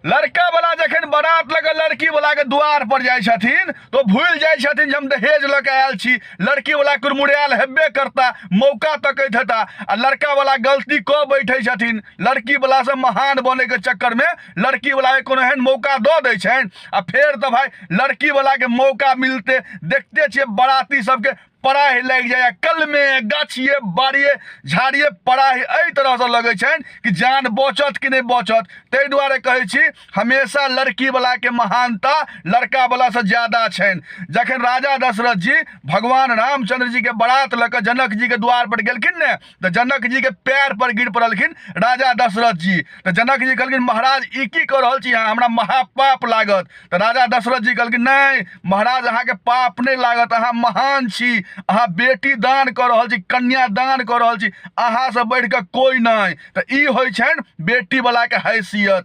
लड़का वाला जखन बारात लऽ कऽ लड़की वाला के द्वार पर जाइ छथिन तऽ ओ भूलि जाइ छथिन जे हम दहेज लऽ कऽ आयल छी। लड़की वाला कुरमुरायल हेबे करता, मौका तकैत हेता, आ लड़का वाला गलती कऽ बैठे छथिन। लड़की वाला से महान बने के चक्कर में लड़की वाला के कोनो एहन मौका दऽ दै छनि, आ फेर तऽ भाई लड़की वाला के मौका मिलते देखते छियै बाराती सबके पराहि लागि जाइए, कलमे गाछिए बाड़िए झाड़िए पराहि एहि तरहसँ लगै छनि कि जान बचत कि नहि बचत। ताहि दुआरे कहै छी हमेशा लड़कीवलाके महानता लड़कावलासँ ज्यादा छनि। जखन राजा दशरथ जी भगवान रामचंद्र जीके बारात लऽ कऽ जनक जीके द्वार पर गेलखिन ने, तऽ जनक जीके पैर पर गिर पड़लखिन राजा दशरथ जी। तऽ जनक जी कहलखिन महाराज ई की कऽ रहल छी अहाँ, हमरा महापाप लागत। तऽ राजा दशरथ जी कहलखिन नहि महाराज, अहाँके पाप नहि लागत, अहाँ महान छी, अहाँ बेटी दान कऽ रहल छी, कन्या दान कऽ रहल छी, अहाँसँ बढ़िकऽ कोइ नहि। तऽ ई होइ छनि बेटीवलाके हैसियत।